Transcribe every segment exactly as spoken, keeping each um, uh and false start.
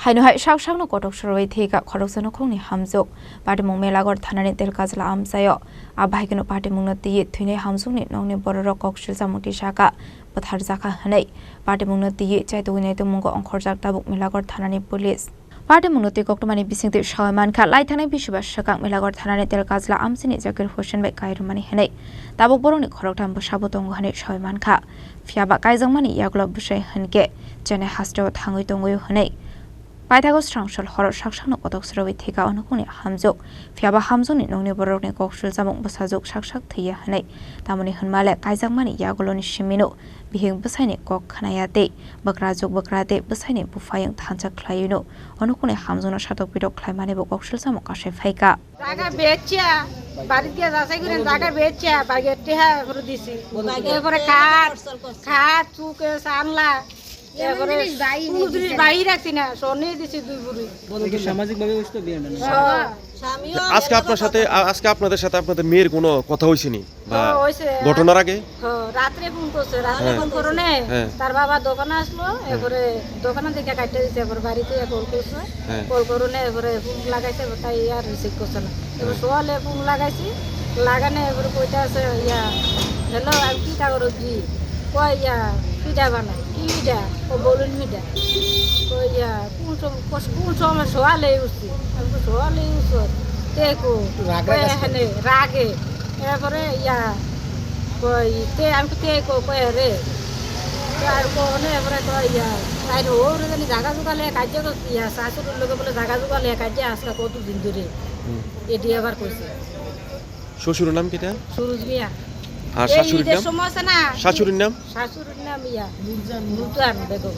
Haino hai sak sakno kotok sorowi thwikha khoroksa nukhungni hamjwk. Patimung Melaghor thanani Telkajla amchaio. Abo hai kheno patimungno twiwi thwinai hamjwkni nokni bororok kok swljakmung tisakha, bwtharjakha hwnwi. Patimungno twiwi chaitugwi naitugmungo ongkhorjak tabuk Melaghor thanani police. Patimungno twi koktwmani bisingtwi sawi mankha, lai thanai bisuba swkang Melaghor thanani Telkajla amchaini Zakir Hussain bai kairwmani hwnwi. Tabuk borokni khoroktham bwsabo tongo hwnwi sawi mankha. Phiyaba kaijakmani yagulo bwsai hwnkhe Chennai hasteo thangwi tongwi hwnwi. Paithago srangsul horo sak sakno kotok sorowi thwikha o nukhungni hamjwk. Phiyaba hamjwkni nokni bororokni kok swljakmung bwsajwk sak sak thwiya hwnwi. Tamoni hwnmale kaijakmani yaguloni simino bihik bwsaini kok khwnaya tei bwkrajwk bwkra tei bwsaini buphayung thansa khlaiwino o nukhungni hamjwkno satok pitok khlaimani bo kok swljakmung kasai phaikha. Jaga becha, barit gya jasai guri jaga becha, bagir teha guri disi. Bagir erpore khat, khat, suke, sanla, erpore unutrish bai rakhi na, sonni disi dui buri. এটা কি সামাজিকভাবে হয়েছিল বিয়েটা না? হ্যাঁ। আজকে আপনার সাথে, আ-, আজকে আপনাদের সাথে আপনাদের মেয়ের কোনো কথা হয়েছে নি? বা হ্যাঁ, হয়েছে। ঘটনার আগে? হ্যাঁ, রাত্রে ফোন করছে, রাত্রে হ্যাঁ। ফোন করে নে, হ্যাঁ। তার বাবা দোকানে আসলো, হ্যাঁ। এরপরে দোকানে দেখে কাটতে দিছে, এবার বাড়িতে কল করছে, হ্যাঁ। কল করে নে, এবারে ফোন লাগাইছে, তাই আর রিসিভ করছে না। এবার হ্যাঁ। সকালে ফোন লাগাইছি, লাগানে এবারে কইতে আছে, ইয়া, "হ্যালো, আমি কি কাগজ দি?" কয়, "ইয়া, পিঠা বানাই।" "কি পিঠা?" "ও বলুন পিঠা।" কয়, "ইয়া, কোন সময়, কোন সময় সকালে উঠছি?" আমি তো সকালে উঠছি। তে কো, রাগ রাগ কয়, আছে। এখানে রাগে। এরপরে ইয়া, কই, তে আমি তো কে কো, কই রে। তো আর কো, অনে এবারে কই ইয়া, তাই রে, ওরে জানি জাগা জুগা লে কাজে তো ইয়া, শাশুড়ির লগে বলে জাগা জুগা লে কাজে আজকে কত দিন ধরে। হুম। এটি আবার কইছে। শ্বশুরের নাম কিটা? সুরুজ মিয়া। আর এই শাশুড়ির ঈদের নাম? সময় আছে না? শাশুড়ির নাম? শাশুড়ির নাম ইয়া, নুরজান বেগম।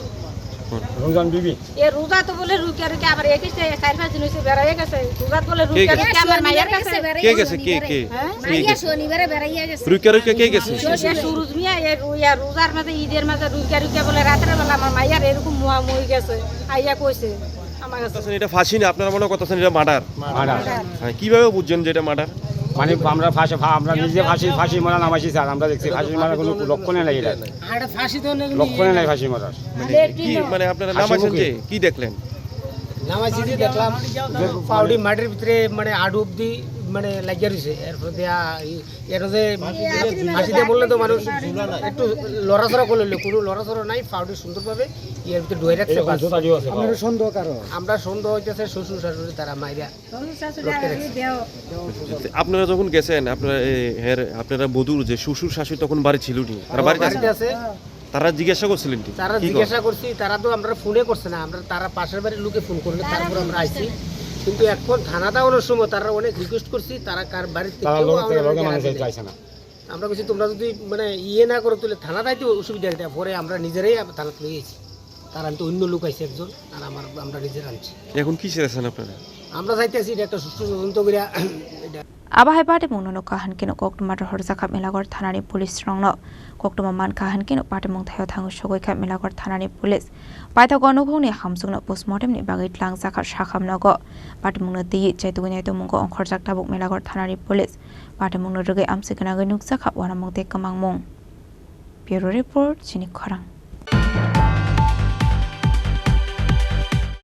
হুম। রমজান বিবি। এ রোজা তো বলে রুকে রুকে আবার একে সে চার পাঁচ দিন হইছে বেড়াইয়া গেছে। রোজা তো বলে কে রুকে গেছে? রুকে আমার মায়ের কাছে। কে গেছে? কে, কে? শনিবারে হ্যাঁ? মাইয়া বেড়াইয়া গেছে। শনিবারে বেড়াইয়া গেছে। রুকে রুকে কে গেছে? এ সুরুজ মিয়া, এ রু-, ইয়া রোজার মাঝে, ঈদের মাঝে রুকে রুকে বলে রাতের বেলা আমার মাইয়ার এরকম মুয়া মুই গেছে। আইয়া কইছে আমার কাছে। এটা ফাঁসি না, আপনারা মনে করতেছেন এটা মার্ডার? মার্ডার। হ্যাঁ, কিভাবে বুঝছেন যে এটা মার্ডার? মানে আমরা ফাঁসি, ফা-, আমরা নিজে ফাঁসি, ফাঁসি মারা নামাইছি স্যার, আমরা দেখছি ফাঁসি মারার কোনো লক্ষণে নাই এটা। আর ফাঁসি তো নেই। লক্ষণে নাই ফাঁসি মারার। মানে কি, মানে আপনারা নামাইছেন যে কি দেখলেন? নামাইছি যে দেখলাম যে পাউডি মাটির ভিতরে মানে আড়ু অব্দি মানে লাগিয়া রইছে। এরপর দিয়া এই, এর যে ফাঁসি দিয়ে বললে তো মানুষ একটু লড়াচড়া করলে, কোনো লড়াচড়া নাই, পাউডি সুন্দরভাবে এর ভিতরে ঢুকে রাখছে। এরকম বাস। জোতাটিও আছে। আপনার সন্দেহ কারো? আমরা সন্দেহ হইতেছে শ্বশুর শাশুড়ি তারা মাইরা। আপনারা যখন গেছেন, আপনারা এই হের, আপনারা বধূর যে শ্বশুর শাশুড়ি তখন বাড়ি ছিল নি? তারা বাড়িতে আছে? বাড়িতে আছে। তারা জিজ্ঞাসা করছিলেন কি? তারা কি জিজ্ঞাসা কর? করছি, তারা তো আমরা ফোনে করছে না, আমরা তারা পাশের বাড়ির লোকে ফোন করলে তারপর আমরা আইছি। কিন্তু এখন থানাতে আনার সময় তারা অনেক রিকোয়েস্ট করছি, তারা কার বাড়িতে তারা কেউ লোকের থেকে আমাদের লোকে জানাতে মানুষ নেই। চাইছে না। আমরা বলছি, "তোমরা যদি মানে ইয়ে না করো, তাহলে থানাতে আইতে অসুবিধা এটা।" পরে আমরা নিজেরাই আবার থানাতে লই গেছি। তার আনতে অন্য লোক আইছে একজন, আর আমার, আমরা নিজের আনছি। এখন কি চাইছেন আপনারা? আমরা চাইতেছি এটা একটা সুষ্ঠু তদন্ত করে এটা। Abo hai patimungno nukha hwnkhe no koktwma rohorjakha Melaghor thanani police rokno. Koktwma mankha hwnkhe no patimung thaio thangwi sogwi kha Melaghor thanani police. Paithago nukhungni hamjwkno postmortemni bagwi tlangjakha sakham nogo. Patimungno twiwi chaitugwi naitugmungo ongkhorjak tabuk Melaghor thanani police. Patimungno rwgwi amchwi gwnangwi nukjakha uanamung tei kwmangmung. Bureau Report, Chini Khorang.